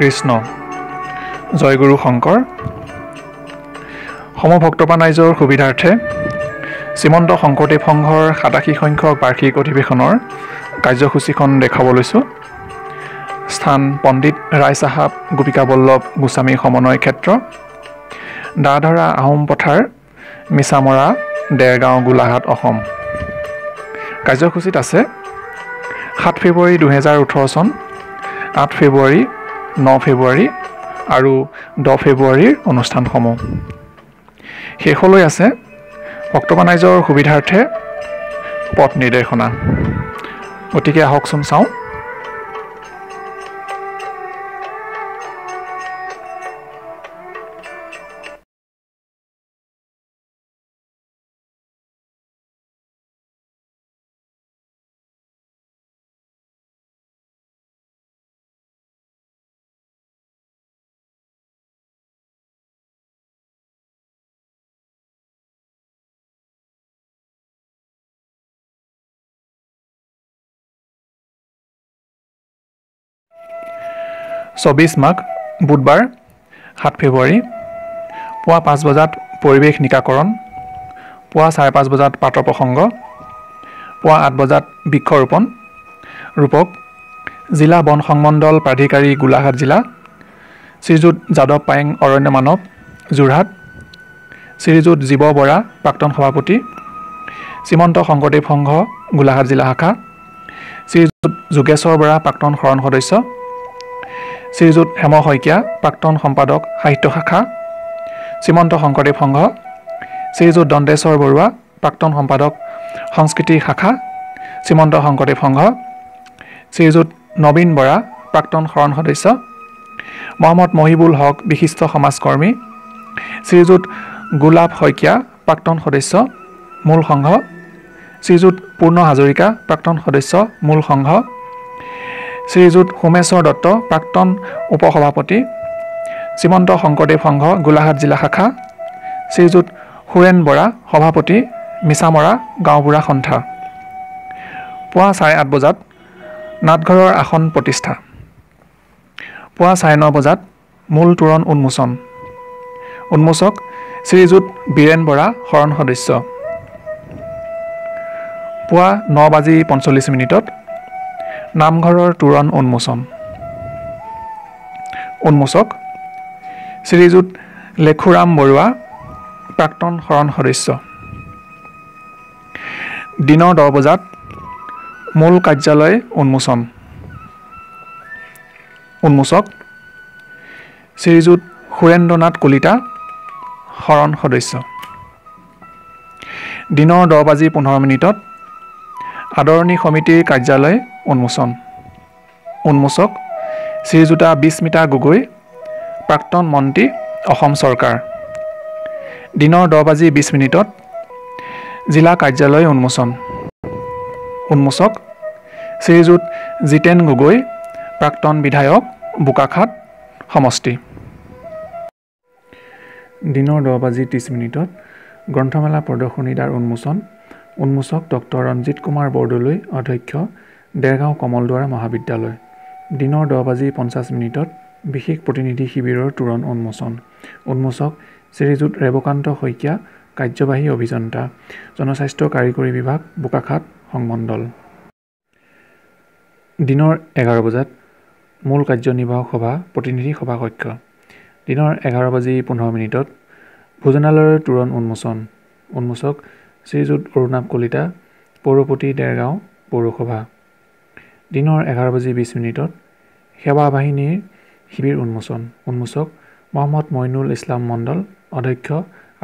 কৃষ্ণ। জয়গুৰু শংকৰ। সমূহ ভক্তপ্ৰাণ ৰাইজৰ সুবিধাৰ্থে শ্ৰীমন্ত শংকৰদেৱ সংঘৰ 87 সংখ্যক বাৰ্ষিক অধিৱেশনৰ কাৰ্যসূচীখন দেখাব লৈছোঁ। স্থান পণ্ডিত ৰায় চাহাব গোপিকা বল্লভ গোস্বামী সমন্বয় ক্ষেত্ৰ, দাধৰা আহোম পথাৰ, মিছামৰা, দেৰগাঁও, গোলাঘাট, অসম। কাৰ্যসূচীত আছে 7 ফেব্ৰুৱাৰী 2018 চন, 8 ফেব্ৰুৱাৰী, 9 ফেব্ৰুৱাৰী আৰু 10 ফেব্ৰুৱাৰীৰ অনুষ্ঠানসমূহ। শেষলৈ আছে ভক্তপ্ৰাণ ৰাইজৰ সুবিধাৰ্থে পথ নিৰ্দেশনা। গতিকে আহকচোন চাওঁ। চৌবিছ মাঘ বুধবাৰ 7 ফেব্ৰুৱাৰী পুৱা 5 বজাত পৰিৱেশ নিকাকৰণ, পুৱা 5:30 বজাত পাতৰ প্ৰসংগ, পুৱা 8 বজাত বৃক্ষৰোপণ। ৰূপক জিলা বন সংমণ্ডল প্ৰাধিকাৰী গোলাঘাট জিলা শ্ৰীযুত যাদৱ পায়েং অৰণ্য মানৱ যোৰহাট, শ্ৰীযুত জীৱ বৰা প্ৰাক্তন সভাপতি শ্ৰীমন্ত শংকৰদেৱ সংঘ গোলাঘাট জিলা শাখা, শ্ৰীযুত যোগেশ্বৰ বৰা প্ৰাক্তন শৰণ সদস্য, শ্ৰীযুত হেম শইকীয়া প্ৰাক্তন সম্পাদক সাহিত্য শাখা শ্ৰীমন্ত শংকৰদেৱ সংঘ, শ্ৰীযুত দণ্ডেশ্বৰ বৰুৱা প্ৰাক্তন সম্পাদক সংস্কৃতি শাখা শ্ৰীমন্ত শংকৰদেৱ সংঘ, শ্ৰীযুত নবীন বৰা প্ৰাক্তন শৰণ সদস্য, মহম্মদ মহিবুল হক বিশিষ্ট সমাজকৰ্মী, শ্ৰীযুত গোলাপ শইকীয়া প্ৰাক্তন সদস্য মূল সংঘ, শ্ৰীযুত পূৰ্ণ হাজৰিকা প্ৰাক্তন সদস্য মূল সংঘ, শ্ৰীযুত সোমেশ্বৰ দত্ত প্ৰাক্তন উপসভাপতি শ্ৰীমন্ত শংকৰদেৱ সংঘ গোলাঘাট জিলা শাখা, শ্ৰীযুত সুৰেণ বৰা সভাপতি মিছামৰা গাঁওবুঢ়া সন্থা। পুৱা 8:30 বজাত নাটঘৰৰ আসন প্ৰতিষ্ঠা, পুৱা 9:30 বজাত মূল তোৰণ উন্মোচন। উন্মোচক শ্ৰীযুত বীৰেণ বৰা শৰণ সদস্য। পুৱা 9:45 নামঘৰৰ তোৰণ উন্মোচন। উন্মোচক শ্ৰীযুত লেখুৰাম বৰুৱা প্ৰাক্তন শৰণ সদস্য। দিনৰ 10 বজাত মূল কাৰ্যালয় উন্মোচন। উন্মোচক শ্ৰীযুত সুৰেন্দ্ৰনাথ কলিতা শৰণ সদস্য। দিনৰ 10:15 আদৰণি সমিতিৰ কাৰ্যালয় উন্মোচন। উন্মোচক শ্ৰীযুতা বিস্মিতা গগৈ প্ৰাক্তন মন্ত্ৰী অসম চৰকাৰ। দিনৰ 10:20 জিলা কাৰ্যালয় উন্মোচন। উন্মোচক শ্ৰীযুত জিতেন গগৈ প্ৰাক্তন বিধায়ক বোকাখাত সমষ্টি। দিনৰ 10:30 গ্ৰন্থমেলা প্ৰদৰ্শনী দ্বাৰ উন্মোচন। উন্মোচক ডক্টৰ ৰঞ্জিত কুমাৰ বৰদলৈ অধ্যক্ষ দেৰগাঁও কমলদুৱাৰ মহাবিদ্যালয়। দিনৰ 10:50 বিশেষ প্ৰতিনিধি শিবিৰৰ তোৰণ উন্মোচন। উন্মোচক শ্ৰীযুত ৰেৱকান্ত শইকীয়া কাৰ্যবাহী অভিযন্তা জনস্বাস্থ্য কাৰিকৰী বিভাগ বোকাখাত সংমণ্ডল। দিনৰ 11 বজাত মূল কাৰ্যনিৰ্বাহক সভা প্ৰতিনিধি সভাকক্ষ। দিনৰ 11:15 ভোজনালয়ৰ তোৰণ উন্মোচন। উন্মোচক শ্ৰীযুত অৰুণাভ কলিতা পৌৰপতি দেৰগাঁও পৌৰসভা। দিনৰ 11:20 সেৱা বাহিনীৰ শিবিৰ উন্মোচন। উন্মোচক মহম্মদ মইনুল ইছলাম মণ্ডল অধ্যক্ষ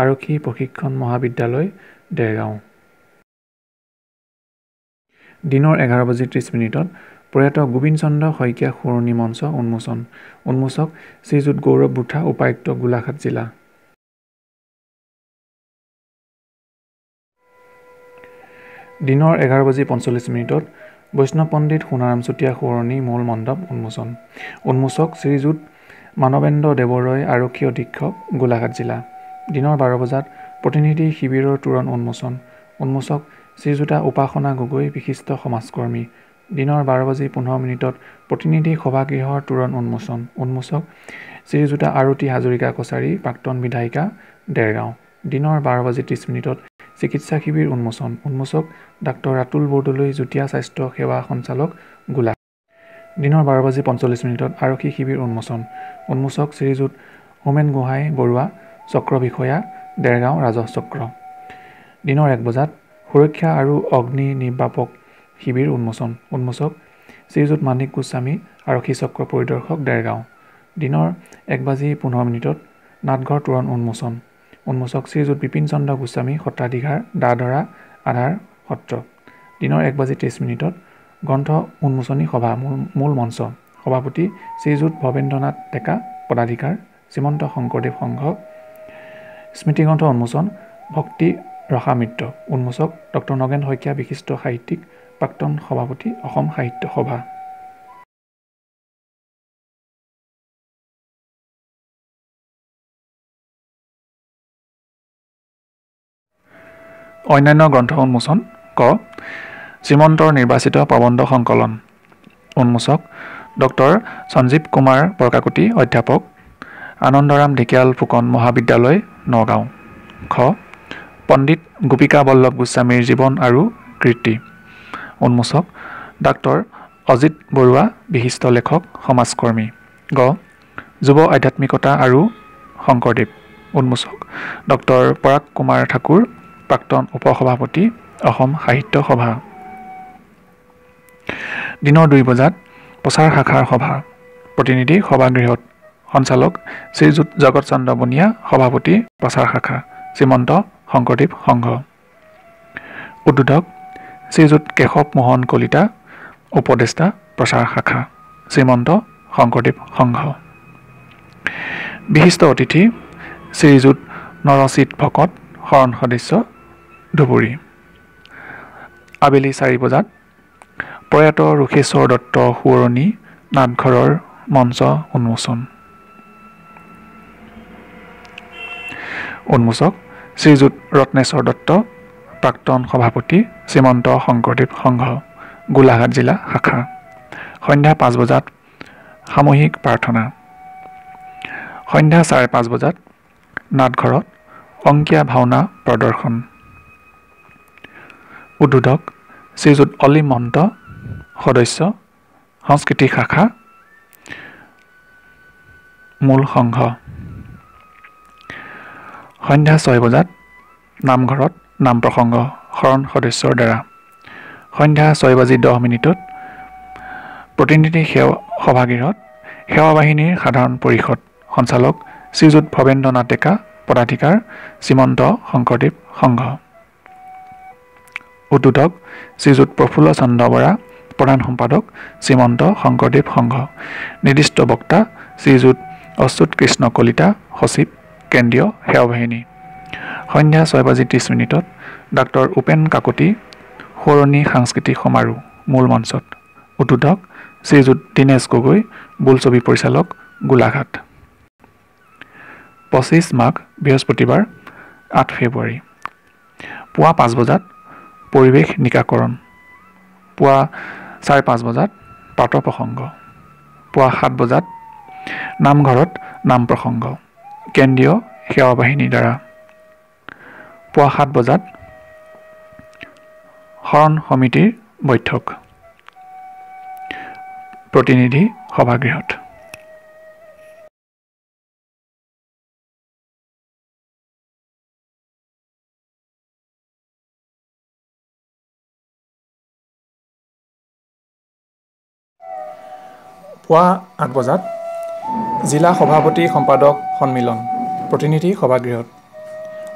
আৰক্ষী প্ৰশিক্ষণ মহাবিদ্যালয় দেৰগাঁও। দিনৰ 11:30 প্ৰয়াত গোবিন্দ চন্দ্ৰ শইকীয়া সোঁৱৰণী মঞ্চ উন্মোচন। উন্মোচক শ্ৰীযুত গৌৰৱ বুথা উপায়ুক্ত গোলাঘাট জিলা। দিনৰ 11:45 বৈষ্ণৱ পণ্ডিত সোণাৰাম চুতীয়া সোঁৱৰণী মূল মণ্ডপ উন্মোচন। উন্মোচক শ্ৰীযুত মানৱেন্দ্ৰ দেৱৰয় আৰক্ষী অধীক্ষক গোলাঘাট জিলা। দিনৰ 12 বজাত প্ৰতিনিধি শিবিৰৰ তোৰণ উন্মোচন। উন্মোচক শ্ৰীযুতা উপাসনা গগৈ বিশিষ্ট সমাজকৰ্মী। দিনৰ 12:15 প্ৰতিনিধি সভাগৃহৰ তোৰণ উন্মোচন। উন্মোচক শ্ৰীযুতা আৰতি হাজৰিকা কছাৰী, প্ৰাক্তন বিধায়িকা, দেৰগাঁও। দিনৰ 12:30 চিকিৎসা শিবিৰ উন্মোচন। উন্মোচক ডাক্তৰ ৰাতুল বৰদলৈ, যুটীয়া স্বাস্থ্য সেৱা সঞ্চালক, গোলাঘাট। দিনৰ 12:45 আৰক্ষী শিবিৰ উন্মোচন। উন্মোচক শ্ৰীযুত হোমেন গোহাঁই বৰুৱা, চক্ৰ বিষয়া, দেৰগাঁও ৰাজহ চক্ৰ। দিনৰ 1 বজাত সুৰক্ষা আৰু অগ্নি নিৰ্বাপক শিবিৰ উন্মোচন। উন্মোচক শ্ৰীযুত মাণিক গোস্বামী, আৰক্ষী চক্ৰ পৰিদৰ্শক, দেৰগাঁও। দিনৰ 1:15 নাটঘৰ তোৰণ উন্মোচন। উন্মোচক শ্ৰীযুত বিপিন চন্দ্ৰ গোস্বামী, সত্ৰাধিকাৰ, দাদৰা আধাৰ সত্ৰ। দিনৰ 1:30 গ্ৰন্থ উন্মোচনী সভা, মূল মঞ্চ। সভাপতি শ্ৰীযুত ভৱেন্দ্ৰনাথ ডেকা, পদাধিকাৰ, শ্ৰীমন্ত শংকৰদেৱ সংঘ। স্মৃতিগ্ৰন্থ উন্মোচন ভক্তি ৰসামৃত। উন্মোচক ডক্টৰ নগেন শইকীয়া, বিশিষ্ট সাহিত্যিক, প্ৰাক্তন সভাপতি, অসম সাহিত্য সভা। অন্যান্য গ্ৰন্থ উন্মোচন ক শ্ৰীমন্তৰ নিৰ্বাচিত প্ৰবন্ধ সংকলন। উন্মোচক ডক্টৰ সঞ্জীৱ কুমাৰ বৰকাকতি, অধ্যাপক, আনন্দৰাম ঢেকিয়াল ফুকন মহাবিদ্যালয়, নগাঁও। খ পণ্ডিত গোপিকা বল্লভ গোস্বামীৰ জীৱন আৰু কীৰ্তি। উন্মোচক ডাক্তৰ অজিত বৰুৱা, বিশিষ্ট লেখক, সমাজকৰ্মী। গ যুৱ আধ্যাত্মিকতা আৰু শংকৰদেৱ। উন্মোচক ডক্টৰ পৰাগ কুমাৰ ঠাকুৰ, প্ৰাক্তন উপসভাপতি, অসম সাহিত্য সভা। দিনৰ 2 বজাত প্ৰচাৰ শাখাৰ সভা, প্ৰতিনিধি সভাগৃহত। সঞ্চালক শ্ৰীযুত জগত চন্দ্ৰ বনিয়া, সভাপতি, প্ৰচাৰ শাখা, শ্ৰীমন্ত শংকৰদেৱ সংঘ। উদ্বোধক শ্ৰীযুত কেশৱ মোহন কলিতা, উপদেষ্টা, প্ৰচাৰ শাখা, শ্ৰীমন্ত শংকৰদেৱ সংঘ। বিশিষ্ট অতিথি শ্ৰীযুত নৰচিত ভকত, শৰণ সদস্য, ধুবুৰী। আবেলি 4 বজাত প্ৰয়াত ৰুষেশ্বৰ দত্ত সোঁৱৰণী নাটঘৰৰ মঞ্চ উন্মোচন। উন্মোচক শ্ৰীযুত ৰত্নেশ্বৰ দত্ত, প্ৰাক্তন সভাপতি, শ্ৰীমন্ত শংকৰদেৱ সংঘ, গোলাঘাট জিলা শাখা। সন্ধ্যা 5 বজাত সামূহিক প্ৰাৰ্থনা। সন্ধ্যা 5:30 বজাত নাটঘৰত অংকীয়া ভাওনা প্ৰদৰ্শন। উদ্বোধক শ্ৰীযুত অলিম মহন্ত, সদস্য, সংস্কৃতি শাখা, মূল সংঘ। সন্ধ্যা 6 বজাত নামঘৰত নাম প্ৰসংগ শৰণ সদস্যৰ দ্বাৰা। সন্ধ্যা 6:10 প্ৰতিনিধি সেৱা সভাগৃহত সেৱা বাহিনীৰ সাধাৰণ পৰিষদ। সঞ্চালক শ্ৰীযুত ভৱেন্দ্ৰনাথ ডেকা, পদাধিকাৰ, শ্ৰীমন্ত শংকৰদেৱ সংঘ। উদ্বোধক শ্ৰীযুত প্ৰফুল্ল চন্দ্ৰ বৰা, প্ৰধান সম্পাদক, শ্ৰীমন্ত শংকৰদেৱ সংঘ। নিৰ্দিষ্ট বক্তা শ্ৰীযুত অচ্যুত কৃষ্ণ কলিতা, সচিব, কেন্দ্ৰীয় সেৱা বাহিনী। সন্ধ্যা 6:30 ডাক্তৰ উপেন কাকতি সোঁৱৰণী সাংস্কৃতিক সমাৰোহ, মূল মঞ্চত। উদ্বোধক শ্ৰীযুত দীনেশ গগৈ, বোলছবি পৰিচালক, গোলাঘাট। 25 মাঘ, বৃহস্পতিবাৰ, 8 ফেব্ৰুৱাৰী। পুৱা 5 বজাত পৰিৱেশ নিকাকৰণ। পুৱা 5:30 বজাত প্ৰাতঃ প্ৰসংগ। পুৱা 7 বজাত নামঘৰত নাম প্ৰসংগ, কেন্দ্ৰীয় সেৱা বাহিনীৰ দ্বাৰা। পুৱা 7 বজাত শৰণ সমিতিৰ বৈঠক, প্ৰতিনিধি সভাগৃহত। পুৱা 8 বজাত জিলা সভাপতি সম্পাদক সন্মিলন, প্ৰতিনিধি সভাগৃহত।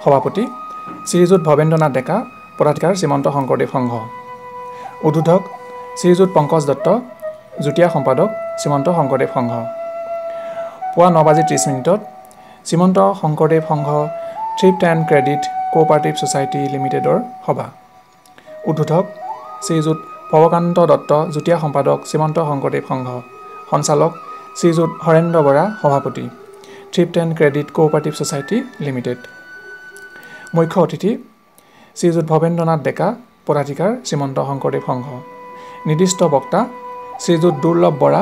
সভাপতি শ্ৰীযুত ভৱেন্দ্ৰনাথ ডেকা, পদাধিকাৰ, শ্ৰীমন্ত শংকৰদেৱ সংঘ। উদ্বোধক শ্ৰীযুত পংকজ দত্ত, যুটীয়া সম্পাদক, শ্ৰীমন্ত শংকৰদেৱ সংঘ। পুৱা 9:30 Srimanta Sankardev Sangha thrift and credit cooperative society লিমিটেডৰ সভা। উদ্বোধক শ্ৰীযুত ভৱকান্ত দত্ত, যুটীয়া সম্পাদক, শ্ৰীমন্ত শংকৰদেৱ সংঘ। সঞ্চালক শ্ৰীযুত হৰেন্দ্ৰ বৰা, সভাপতি, thrift and credit cooperative society limited. মুখ্য অতিথি শ্ৰীযুত ভৱেন্দ্ৰনাথ ডেকা, পদাধিকাৰ, শ্ৰীমন্ত শংকৰদেৱ সংঘ। নিৰ্দিষ্ট বক্তা শ্ৰীযুত দুৰ্লভ বৰা,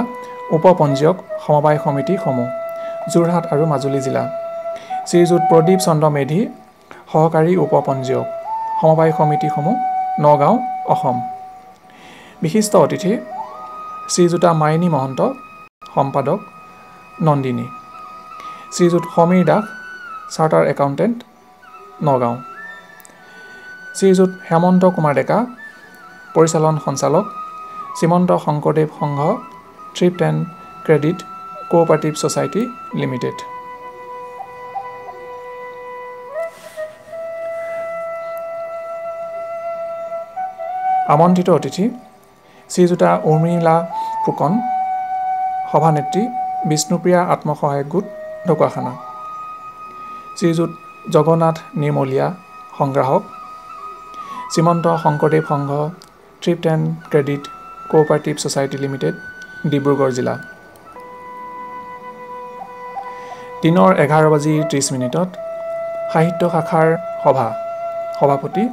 উপ পঞ্জীয়ক, সমবায় সমিতিসমূহ, যোৰহাট আৰু মাজুলী জিলা। শ্ৰীযুত প্ৰদীপ চন্দ্ৰ মেধি, সহকাৰী উপ পঞ্জীয়ক, সমবায় সমিতিসমূহ, নগাঁও, অসম। বিশিষ্ট অতিথি শ্ৰীযুতা মাইনী মহন্ত, সম্পাদক, নন্দিনী। শ্ৰীযুত সমীৰ দাস, চাৰ্টাৰ একাউণ্টেণ্ট, নগাঁও। শ্ৰীযুত হেমন্ত কুমাৰ ডেকা, পৰিচালন সঞ্চালক, Srimanta Sankardev Sangha thrift and credit cooperative society limited. আমন্ত্ৰিত অতিথি শ্ৰীযুতা উৰ্মিলা ফুকন, সভানেত্ৰী, বিষ্ণুপ্ৰিয়া আত্মসহায়ক গোট, ঢকুৱাখানা। শ্ৰীযুত Jagannath নিৰ্মলীয়া, সংগ্ৰাহক, Srimanta Sankardev Sangha thrift and credit cooperative society limited, Dibrugarh জিলা। দিনৰ 11:30 সাহিত্য শাখাৰ সভা। সভাপতি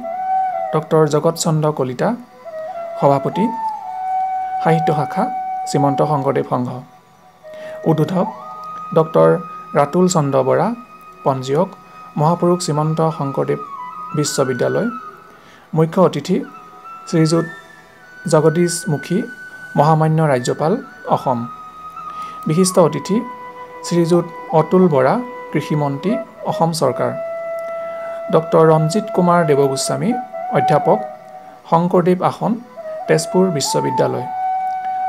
ডক্টৰ জগত চন্দ্ৰ কলিতা, সভাপতি, সাহিত্য শাখা, শ্ৰীমন্ত শংকৰদেৱ সংঘ। উদ্বোধক ডক্টৰ ৰাতুল চন্দ্ৰ বৰা, পঞ্জীয়ক, মহাপুৰুষ শ্ৰীমন্ত শংকৰদেৱ বিশ্ববিদ্যালয়। মুখ্য অতিথি শ্ৰীযুত জগদীশ মুখী, মহামান্য ৰাজ্যপাল, অসম। বিশিষ্ট অতিথি শ্ৰীযুত অতুল বৰা, কৃষিমন্ত্ৰী, অসম চৰকাৰ। ডক্টৰ ৰঞ্জিত কুমাৰ দেৱগোস্বামী, অধ্যাপক, শংকৰদেৱ আসন, তেজপুৰ বিশ্ববিদ্যালয়।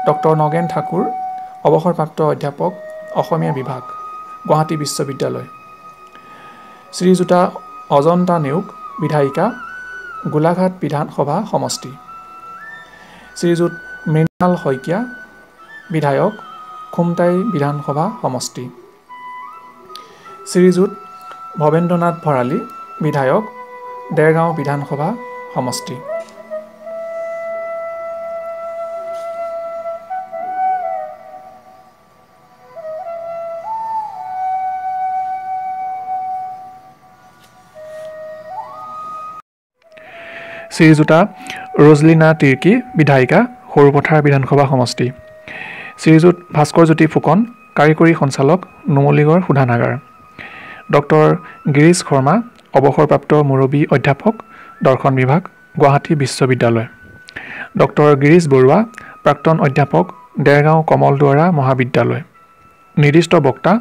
ডক্টৰ নগেন ঠাকুৰ, অৱসৰপ্ৰাপ্ত অধ্যাপক, অসমীয়া বিভাগ, গুৱাহাটী বিশ্ববিদ্যালয়। শ্ৰীযুতা অজন্তা নেওগ, বিধায়িকা, গোলাঘাট বিধানসভা সমষ্টি। শ্ৰীযুত মৃণাল শইকীয়া, বিধায়ক, খুমটাই বিধানসভা সমষ্টি। শ্ৰীযুত ভৱেন্দ্ৰনাথ ভৰালী, বিধায়ক, দেৰগাঁও বিধানসভা সমষ্টি। শ্ৰীযুতা ৰজলিনা তিৰ্কী, বিধায়িকা, সৰুপথাৰ বিধানসভা সমষ্টি। শ্ৰীযুত ভাস্কৰজ্যোতি ফুকন, কাৰিকৰী সঞ্চালক, নুমলীগড় শোধনাগাৰ। ডক্টৰ গিৰীশ শৰ্মা, অৱসৰপ্ৰাপ্ত মুৰব্বী অধ্যাপক, দৰ্শন বিভাগ, গুৱাহাটী বিশ্ববিদ্যালয়। ডক্টৰ গিৰীশ বৰুৱা, প্ৰাক্তন অধ্যাপক, দেৰগাঁও কমল দুৱৰা মহাবিদ্যালয়। নিৰ্দিষ্ট বক্তা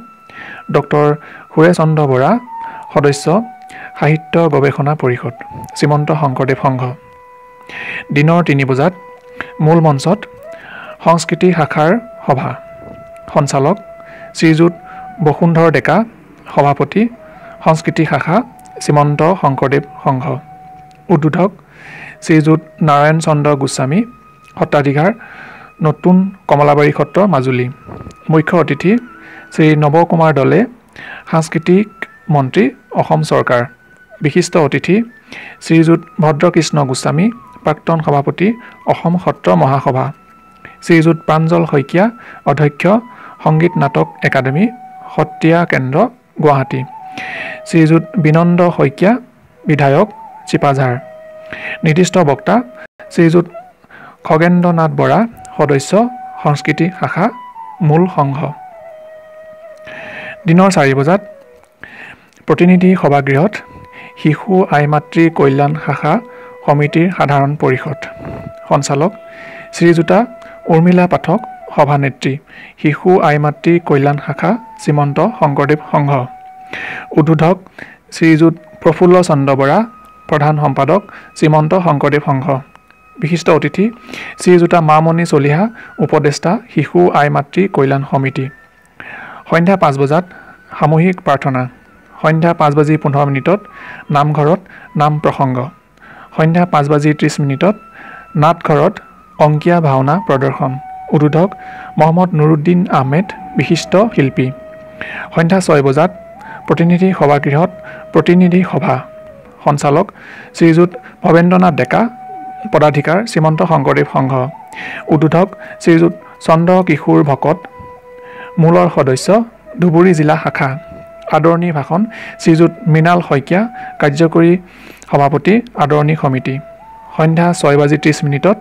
ডক্টৰ সুৰেশ চন্দ্ৰ বৰা, সদস্য, সাহিত্য গৱেষণা পৰিষদ, শ্ৰীমন্ত শংকৰদেৱ সংঘ। দিনৰ 3 বজাত মূল মঞ্চত সংস্কৃতি শাখাৰ সভা। সঞ্চালক শ্ৰীযুত বসুন্ধৰ ডেকা, সভাপতি, সংস্কৃতি শাখা, শ্ৰীমন্ত শংকৰদেৱ সংঘ। উদ্বোধক শ্ৰীযুত নাৰায়ণ চন্দ্ৰ গোস্বামী, সত্ৰাধিকাৰ, নতুন কমলাবাৰী সত্ৰ, মাজুলী। মুখ্য অতিথি শ্ৰী নৱ কুমাৰ দলে, সাংস্কৃতিক মন্ত্ৰী, অসম চৰকাৰ। বিশিষ্ট অতিথি শ্ৰীযুত ভদ্ৰকৃষ্ণ গোস্বামী, প্ৰাক্তন সভাপতি, অসম সত্ৰ মহাসভা। শ্ৰীযুত প্ৰাঞ্জল শইকীয়া, অধ্যক্ষ, সংগীত নাটক একাডেমী, সত্ৰীয়া কেন্দ্ৰ, গুৱাহাটী। শ্ৰীযুত বিনন্দ শইকীয়া, বিধায়ক, চিপাঝাৰ। নিৰ্দিষ্ট বক্তা শ্ৰীযুত খগেন্দ্ৰ নাথ বৰা, সদস্য, সংস্কৃতি শাখা, মূল সংঘ। দিনৰ 4 বজাত প্ৰতিনিধি সভাগৃহত শিশু আই মাতৃ কল্যাণ শাখা সমিতিৰ সাধাৰণ পৰিষদ। সঞ্চালক শ্ৰীযুতা উৰ্মিলা পাঠক, সভানেত্ৰী, শিশু আই মাতৃ কল্যাণ শাখা, শ্ৰীমন্ত শংকৰদেৱ সংঘ। উদ্বোধক শ্ৰীযুত প্ৰফুল্ল চন্দ্ৰ বৰা, প্ৰধান সম্পাদক, শ্ৰীমন্ত শংকৰদেৱ সংঘ। বিশিষ্ট অতিথি শ্ৰীযুতা মামণি চলিহা, উপদেষ্টা, শিশু আই মাতৃ কল্যাণ সমিতি। সন্ধ্যা 5 বজাত সামূহিক প্ৰাৰ্থনা। সন্ধ্যা 5:15 নামঘৰত নাম প্ৰসংগ। সন্ধ্যা 5:30 নাটঘৰত অংকীয়া ভাওনা প্ৰদৰ্শন। উদ্বোধক মহম্মদ নুৰুদ্দিন আহমেদ, বিশিষ্ট শিল্পী। সন্ধ্যা 6 বজাত প্ৰতিনিধি সভাগৃহত প্ৰতিনিধি সভা। সঞ্চালক শ্ৰীযুত ভৱেন্দ্ৰনাথ ডেকা, পদাধিকাৰ, শ্ৰীমন্ত শংকৰদেৱ সংঘ। উদ্বোধক শ্ৰীযুত চন্দ্ৰ কিশোৰ ভকত, মূলৰ সদস্য, ধুবুৰী জিলা শাখা। আদৰণি ভাষণ শ্ৰীযুত মৃণাল শইকীয়া, কাৰ্যকৰী সভাপতি, আদৰণি সমিতি। সন্ধ্যা 6:30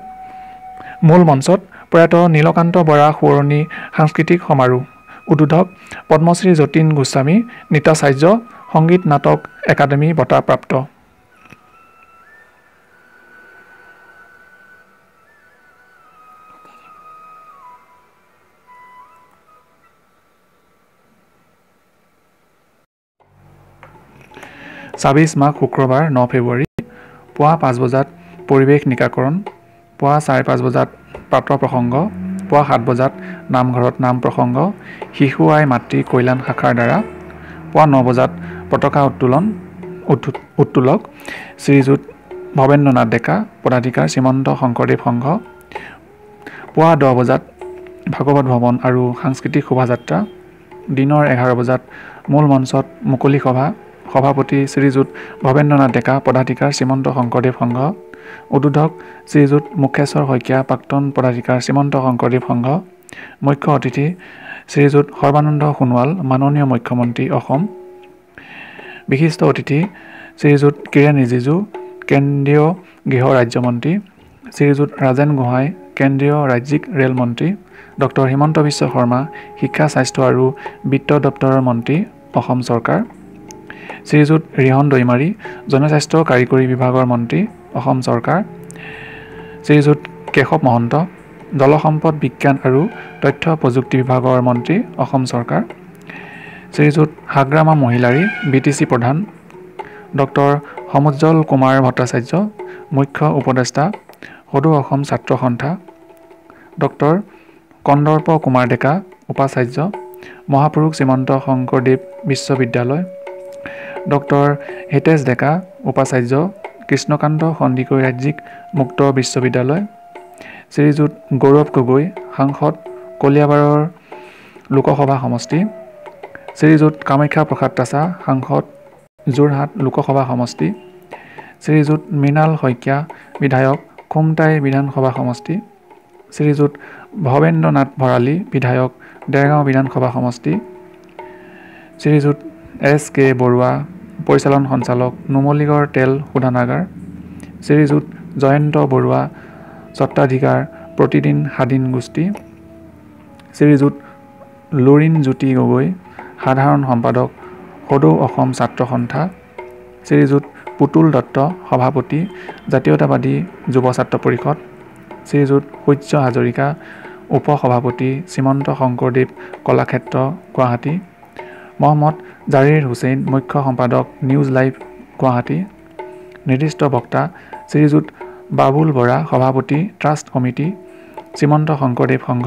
মূল মঞ্চত প্ৰয়াত নীলকান্ত বৰা সোঁৱৰণী সাংস্কৃতিক সমাৰোহ। উদ্বোধক পদ্মশ্ৰী যতীন গোস্বামী, নৃত্যাচাৰ্য, সংগীত নাটক একাডেমী বঁটাপ্ৰাপ্ত। 26 মাঘ শুক্ৰবাৰ 9 ফেব্ৰুৱাৰী পুৱা 5 বজাত পৰিৱেশ নিকাকৰণ, পুৱা 5:30 বজাত প্ৰাতঃ প্ৰসংগ, পুৱা 7 বজাত নামঘৰত নাম প্ৰসংগ শিশু আই মাতৃ কল্যাণ শাখাৰ দ্বাৰা, পুৱা 9 বজাত পতাকা উত্তোলন উত্তোলক শ্ৰীযুত ভৱেন্দ্ৰনাথ ডেকা, পদাধিকাৰ, শ্ৰীমন্ত শংকৰদেৱ সংঘ। পুৱা 10 বজাত ভাগৱত ভৱন আৰু সাংস্কৃতিক শোভাযাত্ৰা। দিনৰ 11 বজাত মূল মঞ্চত মুকলি সভা, সভাপতি শ্ৰীযুত ভৱেন্দ্ৰনাথ ডেকা, পদাধিকাৰ, শ্ৰীমন্ত শংকৰদেৱ সংঘ। উদ্বোধক শ্ৰীযুত মুখেশ্বৰ শইকীয়া, প্ৰাক্তন পদাধিকাৰ, শ্ৰীমন্ত শংকৰদেৱ সংঘ। মুখ্য অতিথি শ্ৰীযুত সৰ্বানন্দ সোণোৱাল, মাননীয় মুখ্যমন্ত্ৰী, অসম। বিশিষ্ট অতিথি শ্ৰীযুত কিৰেণ ৰিজিজু, কেন্দ্ৰীয় গৃহ ৰাজ্যমন্ত্ৰী, শ্ৰীযুত ৰাজেন গোহাঁই, কেন্দ্ৰীয় ৰাজ্যিক ৰেল মন্ত্ৰী, ডক্টৰ হিমন্ত বিশ্ব শৰ্মা, শিক্ষা, স্বাস্থ্য আৰু বিত্ত দপ্তৰৰ মন্ত্ৰী, অসম চৰকাৰ, শ্ৰীযুত ৰিহণ দৈমাৰী, জনস্বাস্থ্য কাৰিকৰী বিভাগৰ মন্ত্ৰী, অসম চৰকাৰ, শ্ৰীযুত কেশৱ মহন্ত, জলসম্পদ বিজ্ঞান আৰু তথ্য প্ৰযুক্তি বিভাগৰ মন্ত্ৰী, অসম চৰকাৰ, শ্ৰীযুত হাগ্ৰামা মহিলাৰী, BTC প্ৰধান, ডক্টৰ সমুজ্জ্বল কুমাৰ ভট্টাচাৰ্য, মুখ্য উপদেষ্টা, সদৌ অসম ছাত্ৰ সন্থা, ডক্টৰ কন্দৰ্প কুমাৰ ডেকা, উপাচাৰ্য, মহাপুৰুষ শ্ৰীমন্ত শংকৰদেৱ বিশ্ববিদ্যালয়, ডক্টৰ হিতেশ ডেকা, উপাচাৰ্য, কৃষ্ণকান্ত সন্দিকৈ ৰাজ্যিক মুক্ত বিশ্ববিদ্যালয়, শ্ৰীযুত গৌৰৱ গগৈ, সাংসদ, কলিয়াবৰৰ লোকসভা সমষ্টি, শ্ৰীযুত কামাখ্যা প্ৰসাদ তাছা, সাংসদ, যোৰহাট লোকসভা সমষ্টি, শ্ৰীযুত মৃণাল শইকীয়া, বিধায়ক, খুমটাই বিধানসভা সমষ্টি, শ্ৰীযুত ভৱেন্দ্ৰনাথ ভৰালী, বিধায়ক, দেৰগাঁও বিধানসভা সমষ্টি, শ্ৰীযুত এছ কে বৰুৱা, পৰিচালন সঞ্চালক, নুমলীগড় তেল শোধনাগাৰ, শ্ৰীযুত জয়ন্ত বৰুৱা, স্বত্বাধিকাৰ, প্ৰতিদিন সাদিন গোষ্ঠী, শ্ৰীযুত লুৰিণ জ্যোতি গগৈ, সাধাৰণ সম্পাদক, সদৌ অসম ছাত্ৰ সন্থা, শ্ৰীযুত পুতুল দত্ত, সভাপতি, জাতীয়তাবাদী যুৱ ছাত্ৰ পৰিষদ, শ্ৰীযুত সূৰ্য হাজৰিকা, উপ সভাপতি, শ্ৰীমন্ত শংকৰদেৱ কলাক্ষেত্ৰ, গুৱাহাটী, মহম্মদ জাৰিৰ হুছেইন, মুখ্য সম্পাদক, নিউজ লাইভ, গুৱাহাটী। নিৰ্দিষ্ট বক্তা শ্ৰীযুত বাবুল বৰা, সভাপতি, ট্ৰাষ্ট কমিটি, শ্ৰীমন্ত শংকৰদেৱ সংঘ।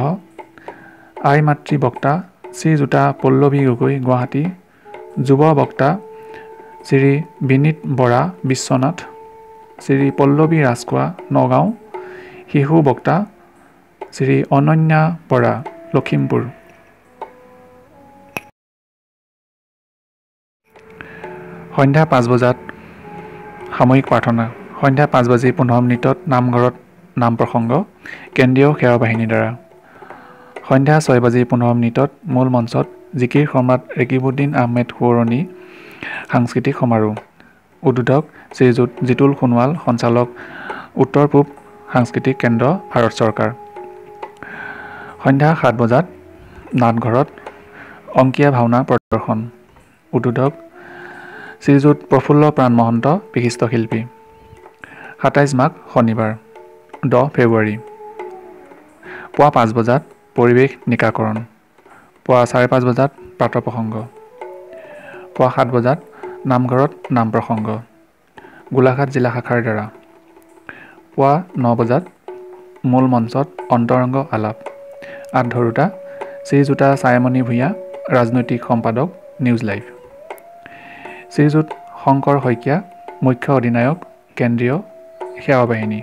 আই মাতৃ বক্তা শ্ৰীযুতা পল্লৱী গগৈ, গুৱাহাটী। যুৱ বক্তা শ্ৰী বিনীত বৰা, বিশ্বনাথ। শ্ৰী পল্লৱী ৰাজখোৱা, নগাঁও। শিশু বক্তা শ্ৰী অনন্যা বৰা, লখিমপুৰ। সন্ধ্যা 5 বজাত সামূহিক প্ৰাৰ্থনা। সন্ধ্যা 5:15 নামঘৰত নাম প্ৰসংগ কেন্দ্ৰীয় সেৱা বাহিনীৰ দ্বাৰা। সন্ধ্যা 6:15 মূল মঞ্চত জিকিৰ সম্ৰাট ৰেকিবুদ্দিন আহমেদ সোঁৱৰণী সাংস্কৃতিক সমাৰোহ। উদ্বোধক শ্ৰীযুত জিতুল সোণোৱাল, সঞ্চালক, উত্তৰ পূব সাংস্কৃতিক কেন্দ্ৰ, ভাৰত চৰকাৰ। সন্ধ্যা 7 বজাত নাটঘৰত অংকীয়া ভাওনা প্ৰদৰ্শন। উদ্বোধক শ্ৰীযুত প্ৰফুল্ল প্ৰাণ মহন্ত, বিশিষ্ট শিল্পী। 27 মাঘ শনিবাৰ, 10 ফেব্ৰুৱাৰী, পুৱা 5 বজাত পৰিৱেশ নিকাকৰণ। পুৱা 5:30 বজাত প্ৰাতঃ প্ৰসংগ। পুৱা 7 বজাত নামঘৰত নাম প্ৰসংগ গোলাঘাট জিলা শাখাৰ দ্বাৰা। পুৱা 9 বজাত মূল মঞ্চত অন্তৰংগ আলাপ। আঁত ধৰোঁতা শ্ৰীযুতা ছায়ামণি ভূঞা, ৰাজনৈতিক সম্পাদক, নিউজ লাইভ। শ্ৰীযুত শংকৰ শইকীয়া, মুখ্য অধিনায়ক, কেন্দ্ৰীয় সেৱা বাহিনী।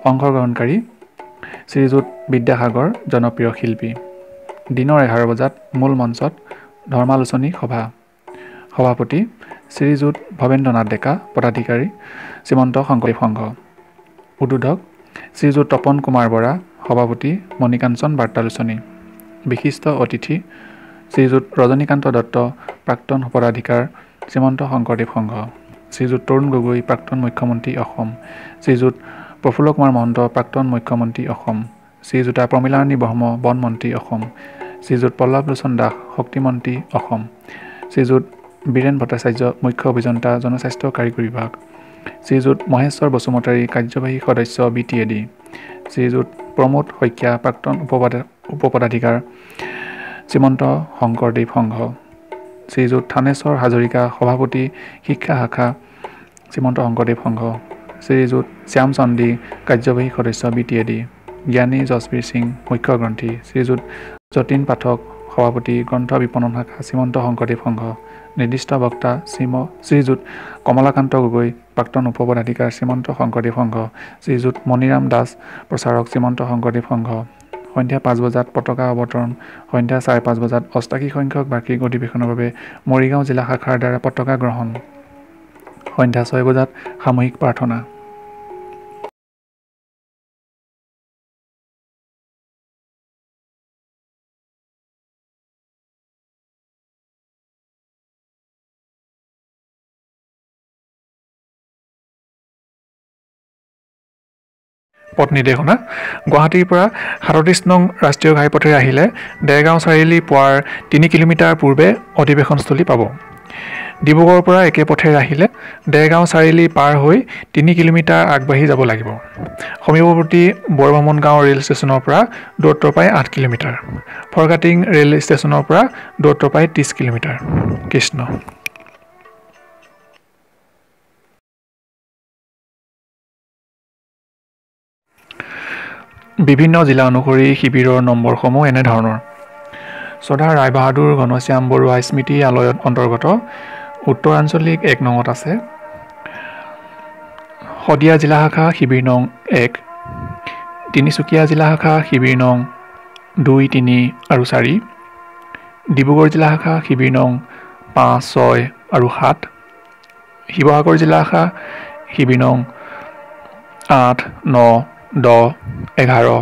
অংশগ্ৰহণকাৰী শ্ৰীযুত বিদ্যাসাগৰ, জনপ্ৰিয় শিল্পী। দিনৰ 11 বজাত মূল মঞ্চত ধৰ্মালোচনী সভা। সভাপতি শ্ৰীযুত ভৱেন্দ্ৰনাথ ডেকা, পদাধিকাৰী, শ্ৰীমন্ত শংকৰদেৱ সংঘ। উদ্বোধক শ্ৰীযুত তপন কুমাৰ বৰা, সভাপতি, মণিকাঞ্চন বাৰ্তালোচনী। বিশিষ্ট অতিথি শ্ৰীযুত ৰজনীকান্ত দত্ত, প্ৰাক্তন পদাধিকাৰ, শ্ৰীমন্ত শংকৰদেৱ সংঘ। শ্ৰীযুত তৰুণ গগৈ, প্ৰাক্তন মুখ্যমন্ত্ৰী, অসম। শ্ৰীযুত প্ৰফুল্ল কুমাৰ মহন্ত, প্ৰাক্তন মুখ্যমন্ত্ৰী অসম, শ্ৰীযুতা প্ৰমীলাৰাণী ব্ৰহ্ম, বনমন্ত্ৰী অসম, শ্ৰীযুত পল্লৱ লোচন দাস, শক্তিমন্ত্ৰী অসম, শ্ৰীযুত বীৰেণ ভট্টাচাৰ্য, মুখ্য অভিযন্তা, জনস্বাস্থ্য কাৰিকৰী বিভাগ, শ্ৰীযুত মহেশ্বৰ বসুমতাৰী, কাৰ্যবাহী সদস্য BTAD, শ্ৰীযুত প্ৰমোদ শইকীয়া, প্ৰাক্তন উপপদাধিকাৰ, শ্ৰীমন্ত শংকৰদেৱ সংঘ, শ্ৰীযুত থানেশ্বৰ হাজৰিকা, সভাপতি, শিক্ষা শাখা, শ্ৰীমন্ত শংকৰদেৱ সংঘ, শ্ৰীযুত শ্যাম চন্দী, কাৰ্যবাহী সদস্য BTAD, জ্ঞানী জছবীৰ সিং, মুখ্য গ্ৰন্থী, শ্ৰীযুত যতীন পাঠক, সভাপতি, গ্ৰন্থ বিপণন শাখা, শ্ৰীমন্ত শংকৰদেৱ সংঘ, নিৰ্দিষ্ট বক্তা শ্ৰীযুত কমলাকান্ত গগৈ, প্ৰাক্তন উপপদাধিকাৰ, শ্ৰীমন্ত শংকৰদেৱ সংঘ, শ্ৰীযুত মণিৰাম দাস, প্ৰচাৰক, শ্ৰীমন্ত শংকৰদেৱ সংঘ। সন্ধিয়া 5 বজাত পতাকা অৱতৰণ, সন্ধিয়া 5:30 বজাত 88 সংখ্যক বাৰ্ষিক অধিৱেশনৰ বাবে মৰিগাঁও জিলা শাখাৰ দ্বাৰা পতাকা গ্ৰহণ, সন্ধ্যা 6 বজাত সামূহিক প্ৰাৰ্থনা। পথ নিৰ্দেশনা: গুৱাহাটীৰ পৰা 37 নং ৰাষ্ট্ৰীয় ঘাইপথেৰে আহিলে দেৰগাঁও চাৰিআলি পোৱাৰ 3 কিলোমিটাৰ পূৰ্বে অধিৱেশনস্থলী পাব। ডিব্ৰুগড়ৰ পৰা একে পথেৰে আহিলে দেৰগাঁও চাৰিআলি পাৰ হৈ 3 কিলোমিটাৰ আগবাঢ়ি যাব লাগিব। সমীপৱৰ্তী বৰবামুণগাঁও ৰেল ষ্টেচনৰ পৰা দূৰত্ব প্ৰায় 8 কিলোমিটাৰ, ফৰকাটিং ৰেল ষ্টেচনৰ পৰা দূৰত্ব প্ৰায় 30 কিলোমিটাৰ। কৃষ্ণ। বিভিন্ন জিলা অনুসৰি শিবিৰৰ নম্বৰসমূহ এনেধৰণৰ: শ্ৰদ্ধা ৰায়বাহাদুৰ ঘনশ্যাম বৰুৱা স্মৃতি আলয়ত অন্তৰ্গত উত্তৰ আঞ্চলিক 1 নঙত আছে। শদিয়া জিলা শাখা শিবিৰ নং 1, তিনিচুকীয়া জিলা শাখা শিবিৰ নং 2, 3 আৰু 4, ডিব্ৰুগড় জিলা শাখা শিবিৰ নং 5, 6 আৰু 7, শিৱসাগৰ জিলা শাখা শিবিৰ নং 8, 9, 10, 11,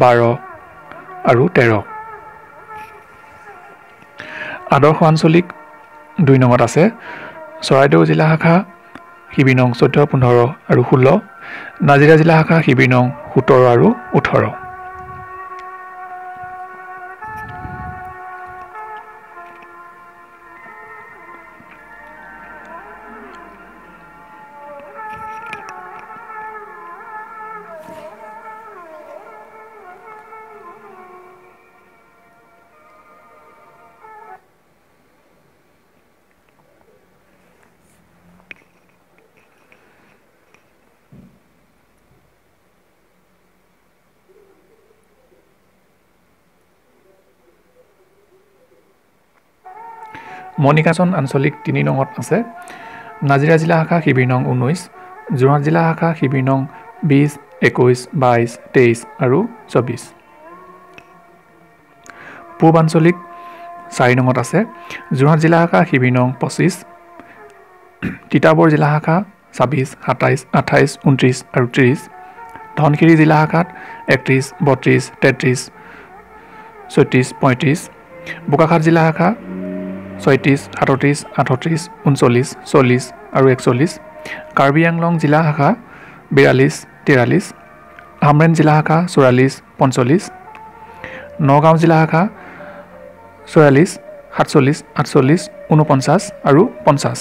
12 আৰু 13। আদৰ্শ আঞ্চলিক 2 নঙত আছে। চৰাইদেউ জিলা শাখা শিবিৰ নং 14, 15 আৰু 16, নাজিৰা জিলা শাখা শিবিৰ নং 17 আৰু 18। মণিকাচন আঞ্চলিক 3 নঙত আছে। নাজিৰা জিলা শাখা শিবিৰ নং 19, যোৰহাট জিলা শাখা শিবিৰ নং 20, 21, 22, 23 আৰু 24। পূব আঞ্চলিক 4 নঙত আছে। যোৰহাট জিলা শাখা শিবিৰ নং 25, তিতাবৰ জিলা শাখা 26, 27, 28, 29 আৰু 30, ধনশিৰি জিলা শাখাত 31, 32, 33, 36, 35, বোকাখাত জিলা শাখা 36, 37, 38, 39, 40 আৰু 41, কাৰ্বি আংলং জিলা শাখা 42, 43, হামৰেণ জিলা শাখা 44, 45, নগাঁও জিলা শাখা 46, 47, 48, 49 আৰু 50।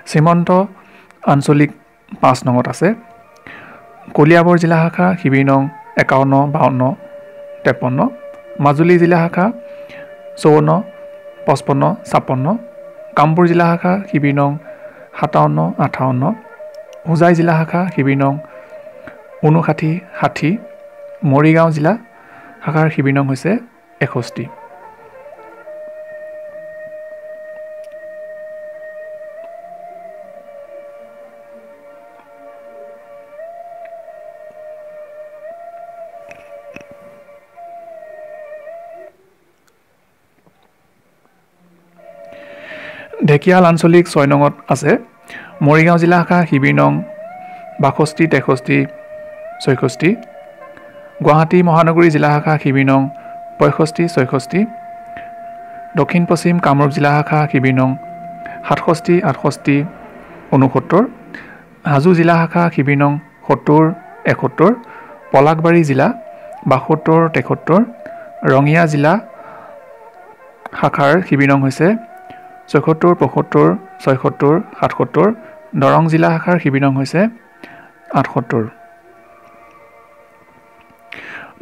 শ্ৰীমন্ত আঞ্চলিক 5 নঙত আছে। কলিয়াবৰ জিলা শাখা শিবিৰ নং 51, 52, 53, মাজুলী জিলা শাখা 54, 55, 56, কামপুৰ জিলা শাখা শিবিৰ নং 57, 58, হোজাই জিলা শাখা শিবিৰ নং 59, 60, মৰিগাঁও জিলা শাখাৰ শিবিৰ নং হৈছে 61। ঢেকীয়াল আঞ্চলিক 6 নঙত আছে। মৰিগাঁও জিলা শাখা শিবিৰ নং 62, 63, 66, গুৱাহাটী মহানগৰী জিলা শাখা শিবিৰ নং 65, 66, দক্ষিণ পশ্চিম কামৰূপ জিলা শাখা শিবিৰ নং 67, 68, 69। হাজো জিলা শাখা শিবিৰ নং 70, 71। পলাশবাৰী জিলা 72, 73। ৰঙিয়া জিলা শাখাৰ শিবিৰ নং হৈছে 76, 75, 76, 77। দৰং জিলা শাখাৰ শিবিৰ নং হৈছে 78।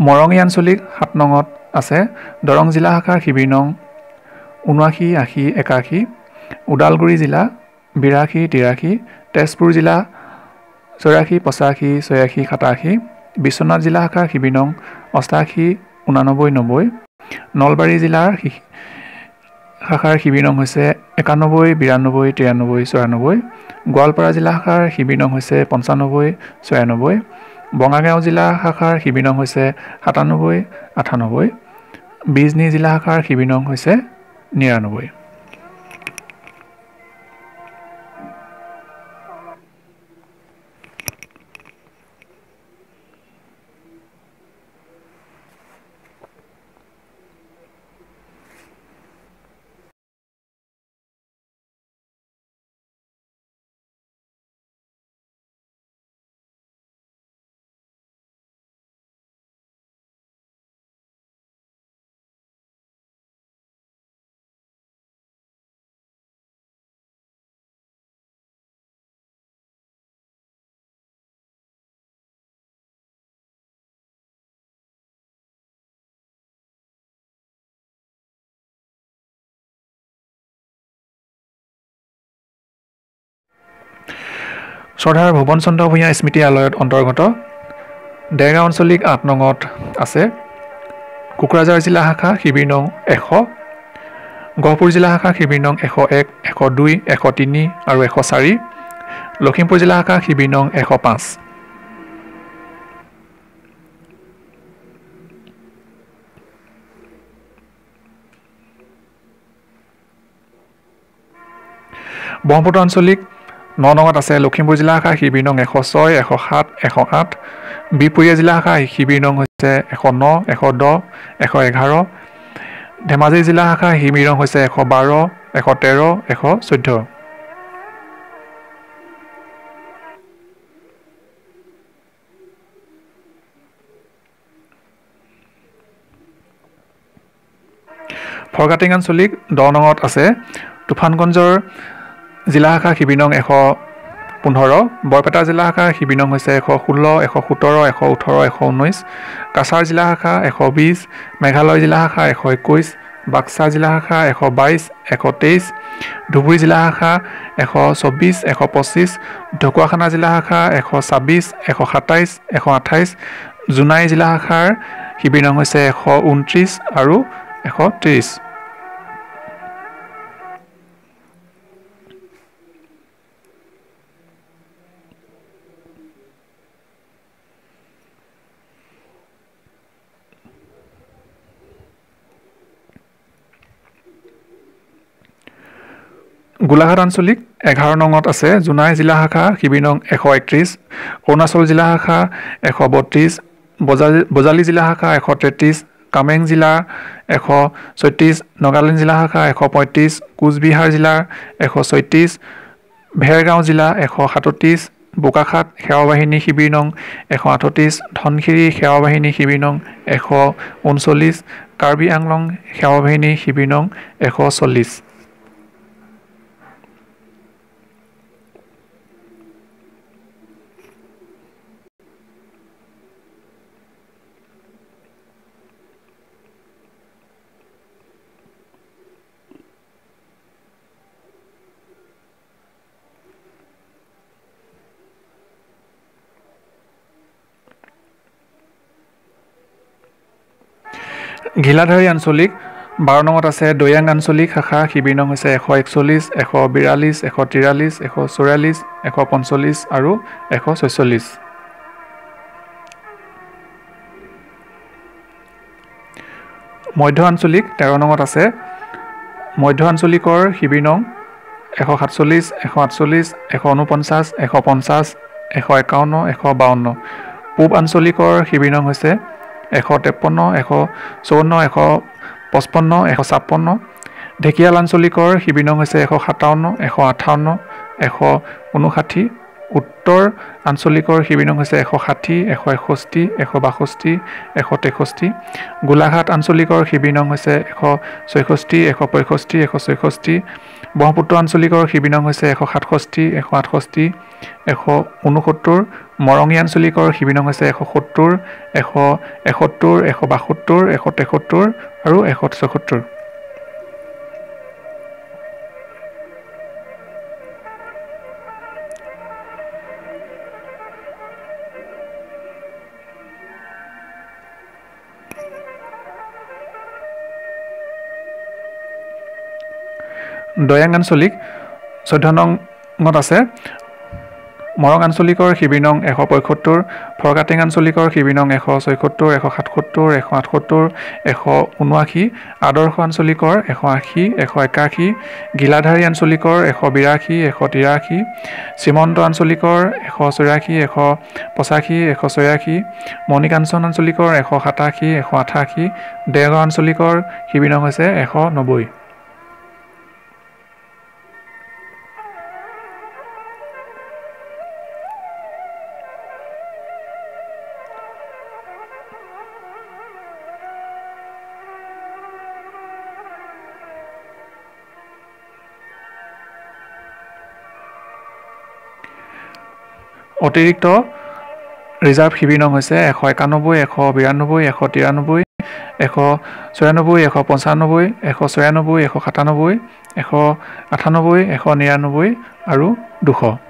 মৰঙী আঞ্চলিক 7 নঙত আছে দৰং জিলা শাখাৰ শিবিৰ নং 79, 80, 81। ওদালগুৰি জিলা 82, 83। তেজপুৰ জিলা 84, 85, 86, 87। বিশ্বনাথ জিলা শাখাৰ শিবিৰ নং 88, 89, 90। নলবাৰী জিলাৰ শাখাৰ শিবিৰ নং হৈছে 91, 92, 93, 94। গোৱালপাৰা জিলা শাখাৰ শিবিৰ নং হৈছে 95, 96। বঙাইগাঁও জিলা শাখাৰ শিবিৰ নং হৈছে 97, 98। বিজনী জিলা শাখাৰ শিবিৰ নং হৈছে 99। শ্ৰদ্ধাৰ ভুৱন চন্দ্ৰ ভূঞা স্মৃতি আলয়ত অন্তৰ্গত দেৰগাঁও আঞ্চলিক 8 নঙত আছে কোকৰাঝাৰ জিলা শাখা শিবিৰ নং 100, গহপুৰ জিলা শাখা শিবিৰ নং 101, 102, 103 আৰু 104, লখিমপুৰ জিলা শাখা শিবিৰ নং 105। ব্ৰহ্মপুত্ৰ আঞ্চলিক 9 নঙত আছে লখিমপুৰ জিলা শাখা শিবিৰ নং 106, 107, 108। বিহপুৰীয়া জিলা শাখা শিবিৰ নং হৈছে 109, 110, 111। ধেমাজি জিলা শাখা শিবিৰ নং হৈছে 112, 113, 114। ফৰকাটিং আঞ্চলিক 10 নঙত আছে তুফানগঞ্জৰ জিলা শাখা শিবিৰ নং 115, বৰপেটা জিলা শাখা শিবিৰ নং হৈছে 116, 117, 118, 119, কাছাৰ জিলা শাখা 120, মেঘালয় জিলা শাখা 121, বাক্সা জিলা শাখা 122, 123, ধুবুৰী জিলা শাখা 124, 125, ঢকুৱাখানা জিলা শাখা 126, 127, 128, জোনাই জিলা শাখাৰ শিবিৰ নং হৈছে 129 আৰু 130। গোলাঘাট আঞ্চলিক 11 নঙত আছে জোনাই জিলা শাখা শিবিৰ নং 131, অৰুণাচল জিলা শাখা 132, বজালী জিলা শাখা 133, কামেং জিলা 136, নগালেণ্ড জিলা শাখা 135, কোচবিহাৰ জিলা 136, ভেৰগাঁও জিলা 137, বোকাখাত সেৱাবাহিনী শিবিৰ নং 138, ধনশিৰি সেৱাবাহিনী শিবিৰ নং 139, কাৰ্বি আংলং সেৱাবাহিনী শিবিৰ নং 140। ঘিলাধাৰী আঞ্চলিক 12 নঙত আছে দৈয়াং আঞ্চলিক শাখা শিবিৰ নং হৈছে 141, 142, 143, 144, 145 আৰু 146। মধ্য আঞ্চলিক 13 নঙত আছে মধ্য আঞ্চলিকৰ শিবিৰ নং 147, 148, 149, 150, 151, 152। পূব আঞ্চলিকৰ শিবিৰ নং হৈছে 153, 154, 155, 156। ঢেকীয়াল আঞ্চলিকৰ শিবিৰ নং হৈছে 157, 158, 159। উত্তৰ আঞ্চলিকৰ শিবিৰ নং হৈছে 160, 161, 162, 163। গোলাঘাট আঞ্চলিকৰ শিবিৰ নং হৈছে 166, 165, 166। ব্ৰহ্মপুত্ৰ আঞ্চলিকৰ শিবিৰ নং হৈছে 167, 168, 169। মৰঙী আঞ্চলিকৰ শিবিৰ নং হৈছে 170, 171, 172, 173 আৰু 176। দয়াং আঞ্চলিক 14 নঙত আছে। মৰং আঞ্চলিকৰ শিবিৰ নং 175, ফৰকাটিং আঞ্চলিকৰ শিবিৰ নং 176, 177, 178, 179, আদৰ্শ আঞ্চলিকৰ 180, 181, গিলাধাৰী আঞ্চলিকৰ 182, 183, শ্ৰীমন্ত আঞ্চলিকৰ 184, 185, 186, মণিকাঞ্চন আঞ্চলিকৰ 187, 188, দেৰগাঁও আঞ্চলিকৰ শিবিৰ নং হৈছে 190। অতিৰিক্ত ৰিজাৰ্ভ শিবিৰ নং হৈছে 191, 192, 193, 194, 195, 196, 197, 198, 199 আৰু 200।